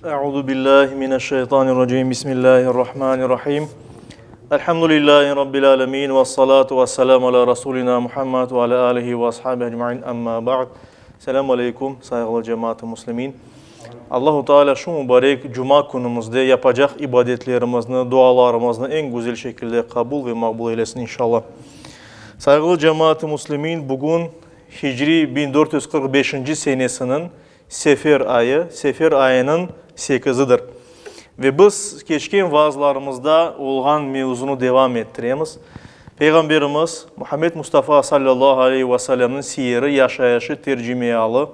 Euzu billahi mineşşeytanirracim. Bismillahirrahmanirrahim. Elhamdülillahi rabbil alamin ve salatu vesselamu ala rasulina Muhammed ve ala alihi ve ashabihi ecmaîn. Amma ba'd. Selamu aleykum, sayğılı cemaat-ı muslimin. Allahu Teala şu mübarek cuma künümizde yapacaq ibadetlerimizni, dualarımıznı eñ güzel şekilde qabul ve maqbul eylesin inşallah. Sayğılı cemaat-ı muslimin, bugün Hicriy 1445-nci senesiniñ Sefer ayı, sefer ayınıñ sekizidir. Ve biz keçken vaazlarımızda olğan mevzunı devam ettiremiz. Peyğamberimiz Muhammed Mustafa sallallahu aleyhi ve sellemniñ siyeri, yaşayışı, tercimeyalı.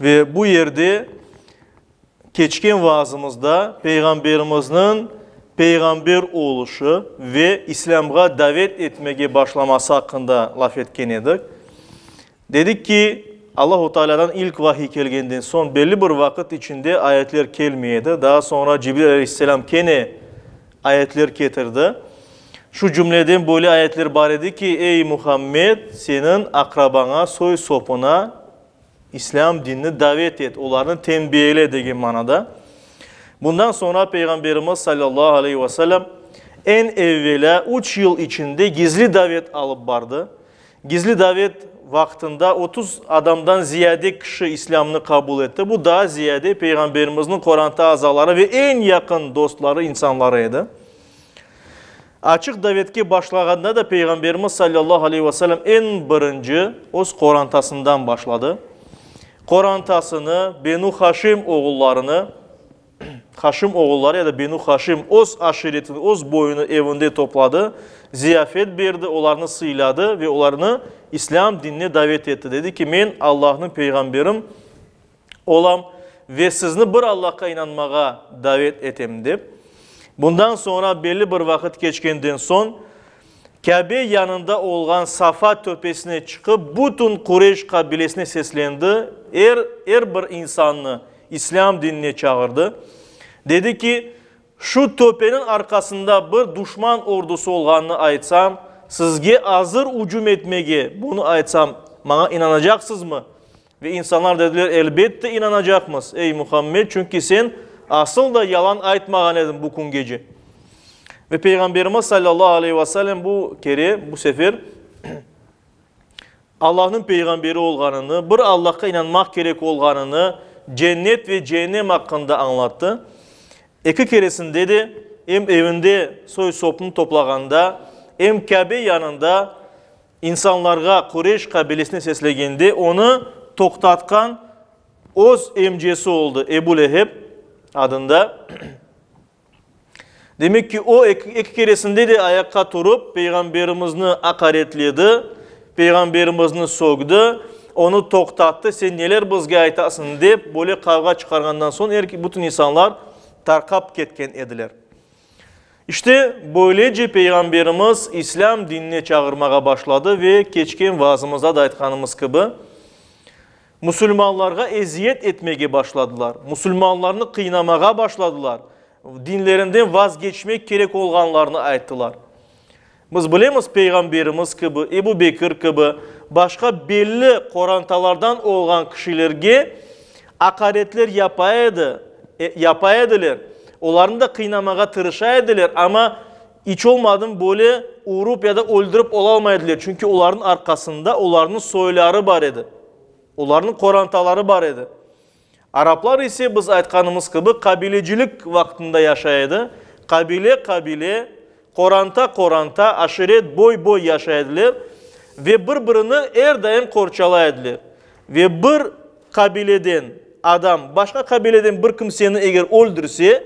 Ve bu yerde keçken vaazımızda Peyğamberimizniñ peyğamber oluşı ve İslâmğa davet etmege başlaması aqqında laf etken edik. Dedik ki, Allahu Tealâdan ilk vahiy kelgenden soñ belli bir vaqıt içinde ayetler kelmey edi. Daa soñra Cibril aleyhisselâm kene ayetler ketirdi. Şu cümleden böyle ayetler bar edi ki, Ey, Muhammed, seniñ aqrabaña, soy-sopuna İslâm dinini davet et, olarnı tenbiyele degen manada. Bundan soñra Peyğamberimiz salâllahu aleyhi ve sellem eñ evvelâ üç yıl içinde gizli davet alıp bardı. Gizli davet vaqtında 30 adamdan ziyade kişi İslâmnı qabul etti. Bu daa ziyade Peyğamberimizniñ qoranta azaları ve eñ yaqın dostları, insanları edi. Açıq davetke başlağanda da Peyğamberimiz salâllahu aleyhi ve sellem eñ birinci öz qorantasından başladı. Qorantasını, Benu Haşim oğullarını, Haşim oğulları ya da Benu Haşim öz aşiretini, öz boyunı evinde topladı, ziyafet berdi, olarnı sıyladı ve olarnı İslâm dinine davet etti. Dedi ki, Men Allahnıñ peyğamberim olam ve sizni bir Allahqa inanmağa davet etem, dep. Bundan soñra belli bir vaqıt keçkenden soñ, Kâbe yanında olğan Safa töpesine çıqıp, bütün Qureyş qabilesine seslendi, er, er bir insannı İslâm dinine çağırdı. Dedi ki, Şu töpeniñ arqasında bir duşman ordusı olğanını aytsam, sizge azır ücüm etmege, bunı aytsam, maña inanacaqsızmı? Ve insanlar dediler, Elbette inanacaqmız, ey Muhammed, çünki sen asıl da yalan aytmağan ediñ bu küngece. Ve Peyğamberimiz salâllahu aleyhi ve sellem bu kere, bu sefer, Allahnıñ peyğamberi olğanını, bir Allahqa inanmaq kerek olğanını, cennet ve ceennem aqqında añlattı. Eki keresinde de, em evinde soy-sopnı toplağanda, em Kâbe yanında insanlarğa, Qureyş qabilesine seslegende onı toqtatqan öz emcesi oldı, Ebu Leheb adında. Demek ki, o, eki keresinde de ayaqqa turıp, Peyğamberimizni aqaretledi, Peyğamberimizni sögdi, onı toqtattı, sen neler bizge aytasıñ, dep, böyle qavğa çıqarğandan soñ, er, bütün insanlar tarqap ketken ediler. İşte, böylece Peyğamberimiz İslâm dinine çağırmağa başladı ve keçken vaazımızda da aytqanımız kibi, Musulmanlarğa eziyet etmege başladılar, musulmanlarnı qıynamağa başladılar, dinlerinden vazgeçmek kerek olğanlarını ayttılar. Biz bilemiz, Peyğamberimiz kibi, Ebu Bekir kibi, başqa belli qorantalardan olğan kişilerge aqaretler yapa edi, yapa ediler, olarnı da qıynamağa tırışa ediler, amma iç olmadım böyle urup ya da öldürip olalmay ediler, çünki olarnıñ arqasında olarnıñ soyları bar edi. Olarnıñ qorantaları bar edi. Araplar ise, biz aytqanımız kibi, qabilecilik vaqtında yaşay edi. Qabile-qabile, qoranta-qoranta, aşiret, boy-boy yaşay ediler ve bir-birini er daim qorçalay ediler. Ve bir qabileden adam başqa qabileden bir kimseni eger öldürse,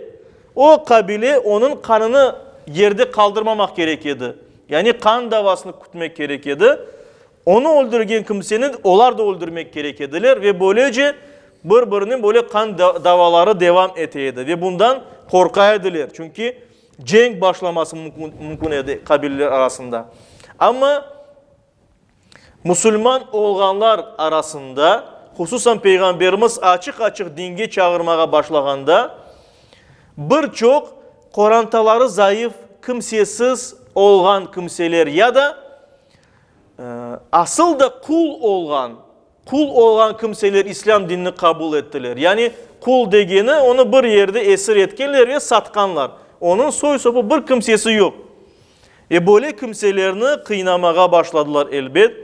o qabile onıñ qanını yerde qaldırmamaq kerek edi. Yani qan davasını kütmek kerek edi. Onı öldürgen kimseni olar da öldürmek kerek ediler ve böylece bir-birinen böyle qan davaları devam ete edi ve bundan qorqa ediler, çünki cenk başlaması mümkün edi qabileler arasında. Amma musulman olğanlar arasında, hususan Peyğamberimiz açıq-açıq dinge çağırmağa başlağanda, bir çoq qorantaları zayıf, kimsesiz olğan kimseler ya da Asıl da qul olğan, qul olğan kimseler İslâm dinini qabul ettiler. Yani. Qul degeni, onı bir yerde esir etkenler ve satqanlar. Onıñ soy-sopu bir kimsesi yoq. Ve böyle kimselerni qıynamağa başladılar, elbet.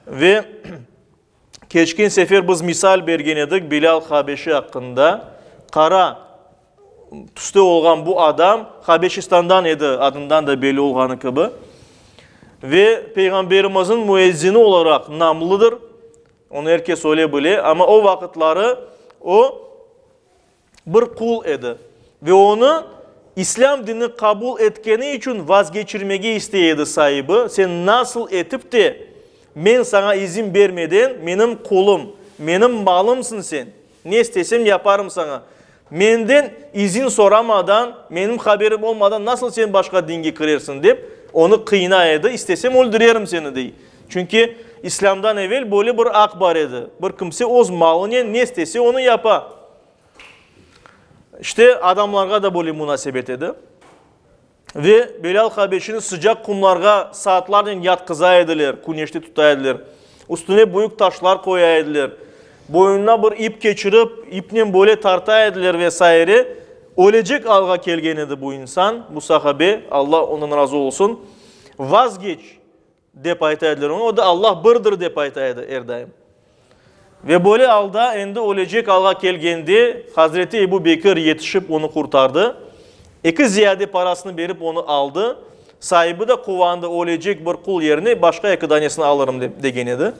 Ve keçken sefer biz misal bergen edik Bilâl Habeşi aqqında. Qara tüste olğan bu adam Habeşistandan edi, adından da belli olğanı kibi. Ve Peyğamberimizniñ müezzini olaraq namlıdır. Onı er kes öyle bile, amma o vaqıtları o, bir qul edi ve onı İslâm dinini qabul etkeni içün vazgeçirmege istey edi saibi, Sen nasıl etip de men saña izin bermeden menim qulum, menim malımsıñ sen, ne istesem yaparım saña, menden izin soramadan, menim haberim olmadan nasıl sen başqa dinge kirersiñ, dep onı qıynay edi, istesem öldürerim seni, dey. Çünki İslâmdan evel böyle bir aq bar edi, bir kimse öz malınen ne istese, onı yapa. İşte, adamlarğa da böyle munasebet edi. Ve Bilâl Habeşini sıcaq qumlarğa saatlarnen yatqıza ediler, küneşte tuta ediler. Üstüne büyük taşlar qoya ediler. Boynuna bir ip keçirip, ipnen böyle tarta ediler ve saire. Ölecek alğa kelgen edi bu insan, bu sahabe, Alla ondan razı olsun. Vazgeç! Dep ayta ediler oña, o da Allah birdir dep ayta edi er daim. Ve böyle alda endi ölecek alğa kelgende Hazreti Ebu Bekir yetişip onı qurtardı. Eki ziyade parasını berip onı aldı. Saibi de quvandı, ölecek bir qul yerine başqa eki danesini alırım dep degen edi.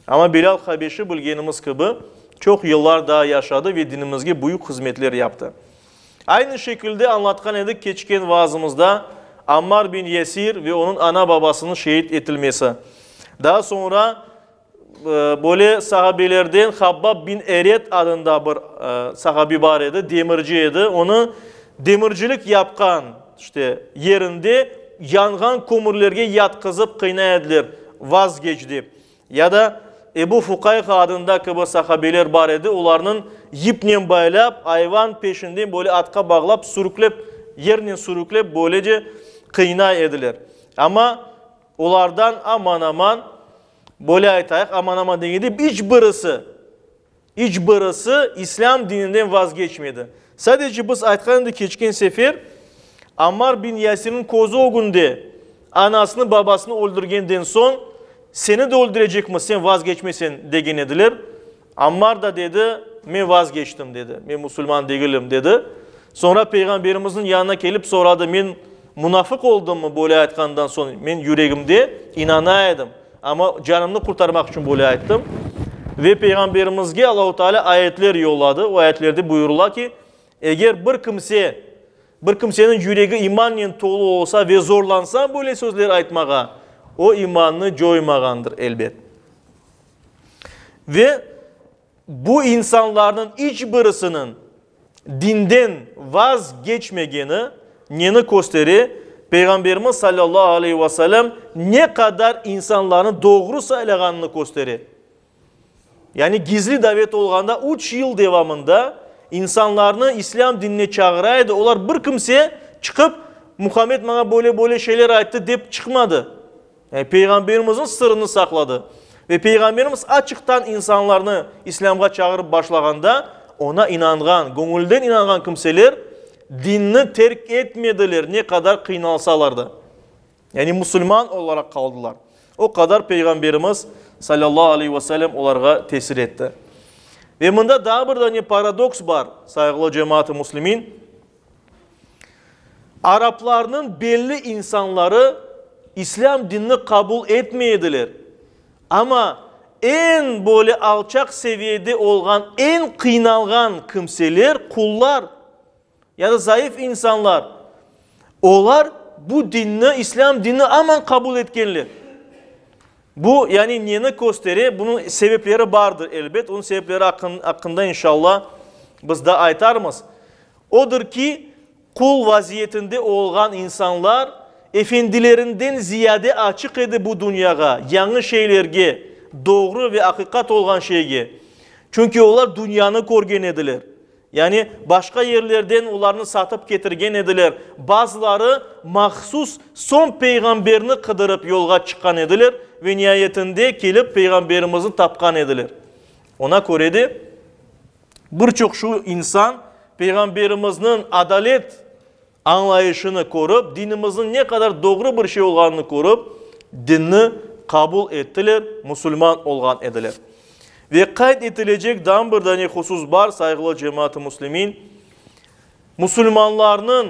Amma Bilâl Habeşi bilgenimiz kibi çoq yıllar daa yaşadı ve dinimizge büyük hızmetler yaptı. Aynı şekilde añlatqan edik keçken vaazımızda Ammar bin Yasir ve onıñ ana-babasınıñ şehit etilmesi. Daa soñra böyle sahabelerden Habbab bin Eret adında bir sahabi bar edi, demirci edi. Onı demircilik yapqan işte yerinde yanğan kömürlerge yatqızıp qıynay ediler, vazgeç dep. Ya da Ebu Fuqayha adında kibi sahabeler bar edi, olarnıñ yipnen baylap, ayvan peşinden böyle atqa bağlap, sürüklep, yernen sürüklep, böylece qıynay ediler. Amma olardan aman-aman, böyle aytayıq, aman-aman degende, iç birisi, İç birisi İslâm dininden vazgeçmedi. Sadece biz aytqan edik keçken sefer, Ammar bin Yasirniñ közü ögünde anasını, babasını öldürgenden soñ, seni de öldürecekmiz, sen vazgeçmesen, degen ediler. Ammar da dedi, men vazgeçtim, dedi, men musulman degilim, dedi. Soñra Peyğamberimizniñ yanına kelip soradı, men munafıq oldımmı böyle aytqandan soñ, men yüregimde inana edim. Amma canımnı qurtarmaq içün böyle ayttım. Ve Peyğamberimizge Allahu Teala ayetler yolladı. O ayetlerde buyurıla ki, eger bir kimse, bir kimseniñ yüregi imannen tolu olsa ve zorlansa böyle sözler aytmağa, o imannı coymağandır, elbet. Ve Bu insanlarnıñ iç birisiniñ dinden vazgeçmegeni neni köstere? Peyğamberimiz salâllahu aleyhi ve sellem ne qadar insanlarnı doğru saylağanını köstere. Yani gizli davet olğanda üç yıl devamında insanlarnı İslâm dinine çağıra edi, olar bir kimse çıqıp, Muhammed maña böyle-böyle şeyler ayttı dep çıqmadı. Yani Peyğamberimizniñ sırını saqladı. Ve Peyğamberimiz açıqtan insanlarnı İslâmğa çağırıp başlağanda, oña inanğan, göñülden inanğan kimseler dinni terk etmediler, ne qadar qıynalsalar da. Yani musulman olaraq qaldılar. O qadar Peyğamberimiz, salâllahu aleyhi ve sellem, olarğa tesir etti. Ve mında daa bir dane paradoks bar, sayğılı cemaat-ı muslimin. Araplarnıñ belli insanları İslâm dinini qabul etmey ediler, amma eñ böyle alçaq seviyede olğan, eñ qıynalğan kimseler, qullar ya da zayıf insanlar, olar bu dinni, İslâm dinini aman qabul etkenler. Bu, yani neni köstere? Bunıñ sebepleri bardır, elbet, onıñ sebepleri aqqında, inşallah, biz daa aytarmız. Odır ki, qul vaziyetinde olğan insanlar efendilerinden ziyade açıq edi bu dünyağa, yañı şeylerge, doğru ve aqiqat olğan şeyge. Çünki olar dünyanı körgen ediler. Yani başqa yerlerden olarnı satıp ketirgen ediler. Bazıları mahsus soñ peyğamberni qıdırıp yolğa çıqqan ediler ve niayetinde kelip peyğamberimizni tapqan ediler. Ona köre de. Bir çoq şu insan Peyğamberimizniñ adalet añlayışını körip, dinimizniñ ne qadar doğru bir şey olğanını körip, dinni qabul ettiler, musulman olğan ediler. Ve qayd etilecek daa bir dane husus bar, sayğılı cemaat-ı müslimin, musulmanlarnıñ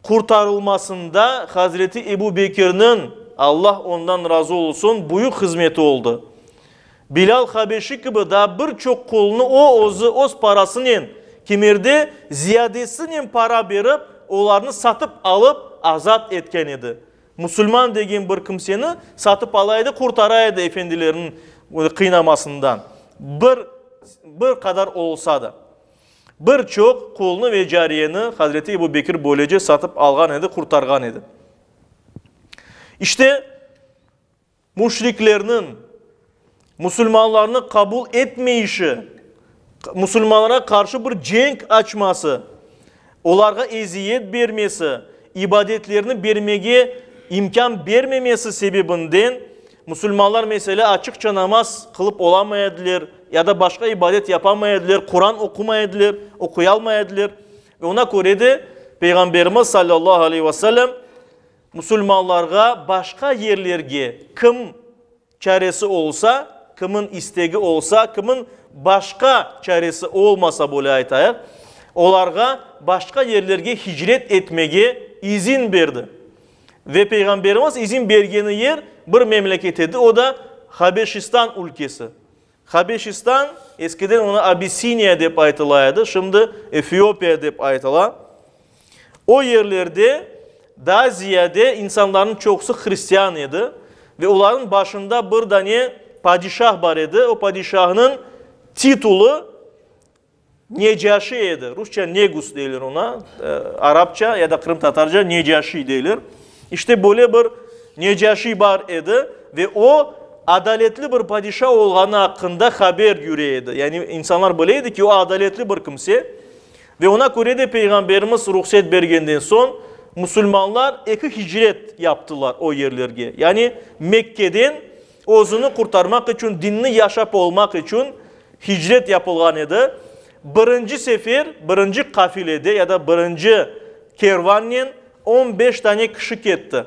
qurtarılmasında Hazreti Ebu Bekirniñ, Allah ondan razı olsun, büyük hızmeti oldı. Bilâl Habeşi kibi daa bir çoq qulnı o özü öz parasınen, kimerde ziyadesinen para berip, olarnı satıp alıp azat etken edi. Musulman degen bir kimseni satıp ala edi, qurtara edi efendileriniñ qıynamasından, bir bir qadar olsa da. Bir çoq qulnı ve cariyeni Hazreti Ebu Bekir böylece satıp alğan edi, qurtarğan edi. İşte, müşriklerniñ musulmanlarnı qabul etmeyişi, musulmanlara qarşı bir cenk açması, olarğa eziyet bermesi, ibadetlerini bermege imkân bermemesi sebebinden musulmanlar, meselâ, açıqça namaz qılıp olamay ediler ya da başqa ibadet yapamay ediler, Quran oqumay ediler, oquyalmay ediler. Ve oña köre de Peyğamberimiz salâllahu aleyhi ve sellem Musulmanlarğa başqa yerlerge kim çaresi olsa, kimin istegi olsa, kimin başqa çaresi olmasa, böyle aytayıq, olarğa başqa yerlerge hicret etmege izin berdi. Ve Peyğamberimiz izin bergeni yer bir memleket edi, o da Habeşistan ülkesi. Habeşistan, eskiden onı Abissiniya dep aytıla edi, şimdi Efiopiya dep aytıla. O yerlerde daa ziyade insanlarnıñ çoqusı hristian edi ve olarnıñ başında bir dane padişah bar edi, o padişahnıñ titulı Necaşi edi. Rusça Negus deyler oña, arapça ya da qırımtatarca Necaşi deyler. İşte böyle bir Necaşi bar edi ve o, adaletli bir padişa olğanı aqqında haber yüre edi. Yani insanlar bile edi ki, o adaletli bir kimse. Ve oña köre de Peyğamberimiz ruhset bergenden soñ, musulmanlar eki hicret yaptılar o yerlerge. Yani Mekkeden özüni qurtarmaq içün, dinni yaşap olmaq içün hicret yapılğan edi. Birinci sefer, birinci qafilede ya da birinci kervannen on beş tane kişi ketti.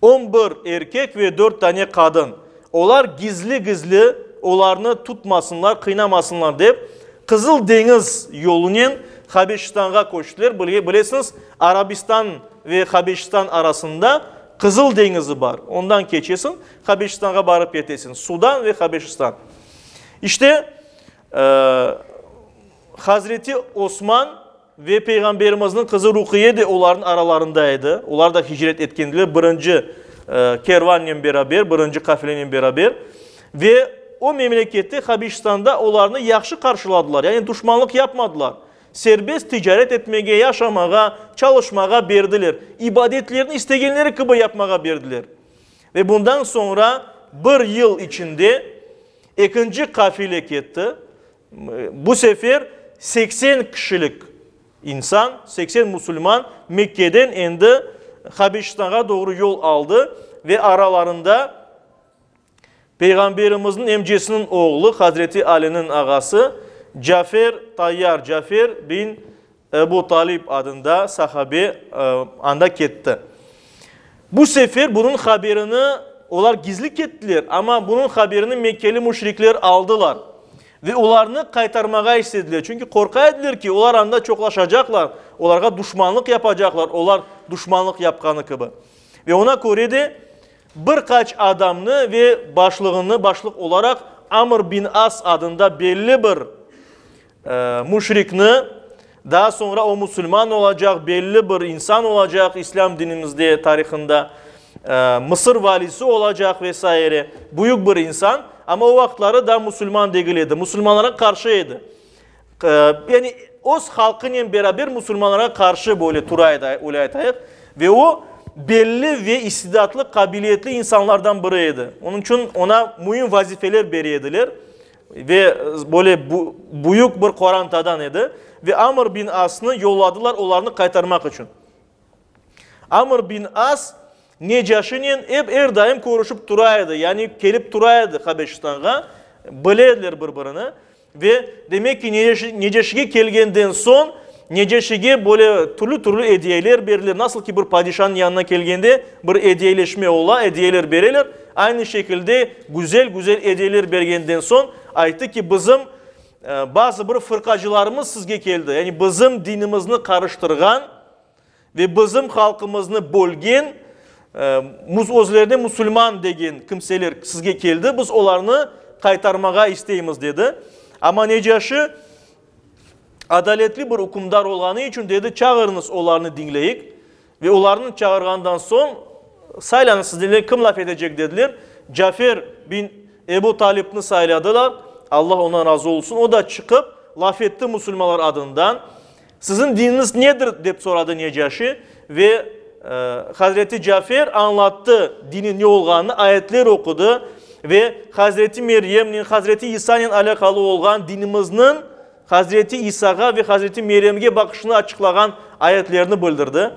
On bir erkek ve dört tane qadın. Olar gizli-gizli, olarnı tutmasınlar, qıynamasınlar dep, Qızıl deñiz yolunen Habeşistanğa köçtiler. Bilesiñiz, Arabistan ve Habeşistan arasında Qızıl deñizi bar. Ondan keçesiñ, Habeşistanğa barıp yetesiñ. Sudan ve Habeşistan. İşte, Hazreti Osman ve Peyğamberimizniñ qızı Ruqiye de olarnıñ aralarında edi. Olar da hicret etkendiler birinci kervannen beraber, birinci qafilenen beraber. Ve o memlekette, Habeşistanda olarnı yahşı qarşıladılar, yani duşmanlıq yapmadılar. Serbest ticaret etmege, yaşamağa, çalışmağa berdiler. İbadetlerini istegenleri kibi yapmağa berdiler. Ve bundan soñra bir yıl içinde ekinci qafile ketti. Bu sefer 80 kişilik insan, 80 musulman Mekkeden endi Habeşistanğa doğru yol aldı ve aralarında Peyğamberimizniñ emcesiniñ oğlu, Hazreti Aliniñ ağası Cafer Tayyar, Cafer bin Ebu Talib adında sahabe anda ketti. Bu sefer bunıñ haberini, olar gizli kettiler, amma bunıñ haberini mekkeli müşrikler aldılar ve olarnı qaytarmağa istediler. Çünki qorqa ediler ki, olar anda çoqlaşacaqlar, olarğa duşmanlıq yapacaqlar, olar duşmanlıq yapqanı kibi. Ve oña köre de Bir qaç adamnı ve başlığını, başlıq olaraq Amr bin As adında belli bir müşrikni, daa soñra o musulman olacaq, belli bir insan olacaq islâm dinimizde, tarihında, Mısır valisi olacaq ve saire, büyük bir insan, amma o vaqıtları daa musulman degil edi, musulmanlarğa qarşı edi. Yani öz halqınen beraber musulmanlarğa qarşı böyle tura edi, öyle aytayıq. Ve o, belli ve istidatlı, qabiliyetli insanlardan biri edi. Onıñ içün oña müim vazifeler bere ediler. Ve böyle büyük bir qorantadan edi. Ve Amr bin Asnı yolladılar olarnı qaytarmaq içün. Amr bin As Necaşinen ep er daim körüşip tura edi, yani kelip tura edi Habeşistanğa, bile ediler bir-birini. Ve demek ki, Necaşige kelgenden soñ, Necaşige böyle türlü-türlü ediyeler berilir. Nasıl ki bir padişanıñ yanına kelgende bir ediyeleşme ola, ediyeler bereler. Aynı şekilde güzel-güzel ediyeler bergenden soñ ayttı ki, bizim bazı bir fırqacılarımız sizge keldi, yani bizim dinimizni qarıştırğan, Ve bizim halqımıznı bölgen, özlerine musulman degen kimseler sizge keldi, biz olarnı qaytarmağa isteymiz, dedi. Amma Necaşi adaletli bir ükümdar olğanı içün dedi, Çağırıñız olarnı, diñleyik. Ve olarnı çağırğandan soñ, saylanıñ, sizden kim laf etecek, dediler. Cafer bin Ebu Talipni sayladılar, Allah ondan razı olsun, o da çıqıp, laf etti musulmanlar adından. Siziñ diniñiz nedir? dep soradı Necaşi ve Hazreti Cafer añlattı dini ne olğanını, ayetler oqudı ve Hazreti Meryemnen, Hazreti İsanen alâqalı olğan dinimizniñ Hazreti İsağa ve Hazreti Meryemge baqışını açıqlağan ayetlerni bildirdi.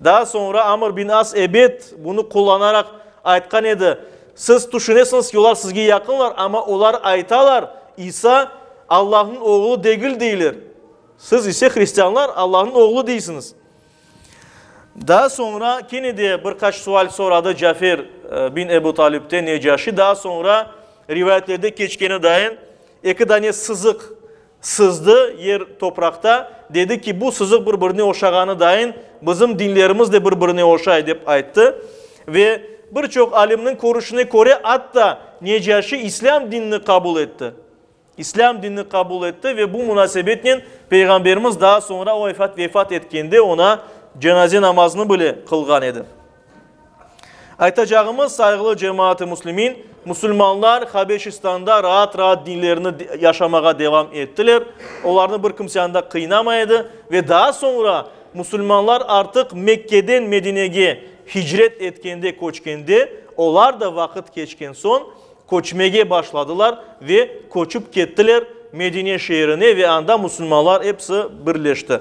Daa soñra Amr bin As ebet bunı qullanaraq aytqan edi, Siz tüşünesiñiz ki, olar sizge yaqınlar, amma olar aytalar, İsa Allahnıñ oğlu degil deyler. Siz ise, hristianlar, Allahnıñ oğlu deysiñiz. Daa soñra kene de bir qaç sual soradı Cafer bin Ebu Talipten Necaşi. Daa soñra rivayetlerde keçkeni dayın eki dane sızıq sızdı yer topraqta, dedi ki, bu sızıq bir-birine oşağanı dayın bizim dinlerimiz de bir-birine oşay, dep ayttı. Ve bir çoq alimniñ körüşine köre, atta Necaşi İslâm dinini qabul etti. İslâm dinini qabul etti ve bu munasebetnen Peyğamberimiz daa soñra o vefat etkende oña cenaze namazını bile qılğan edi. Aytacağımız, sayğılı cemaat-ı müslimin, musulmanlar Habeşistanda raat-raat dinlerini yaşamağa devam ettiler, olarnı bir kimse anda qıynamay edi ve daa soñra musulmanlar artıq Mekkeden Medinege hicret etkende, köçkende, olar da vaqıt keçken soñ köçmege başladılar ve köçip kettiler Medine şeerine ve anda musulmanlar episi birleşti.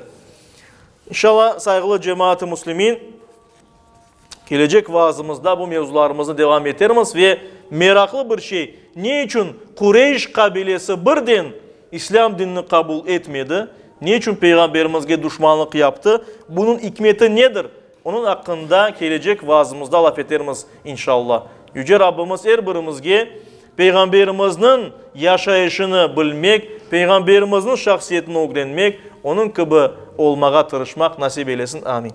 İnşallah, sayğılı cemaat-ı müslimin, kelecek vaazımızda bu mevzularımıznı devam etermiz ve meraqlı bir şey, ne içün Qureyş qabilesi birden İslâm dinini qabul etmedi, ne içün Peyğamberimizge duşmanlıq yaptı, bunıñ ikmeti nedir? Onıñ aqqında kelecek vaazımızda laf etermiz, inşallah. Yüce Rabbimiz er birimizge Peyğamberimizniñ yaşayışını bilmek, Peyğamberimizniñ şahsiyetini ögrenmek, onıñ kibi olmağa tırışmaq nasip eylesin. Amin.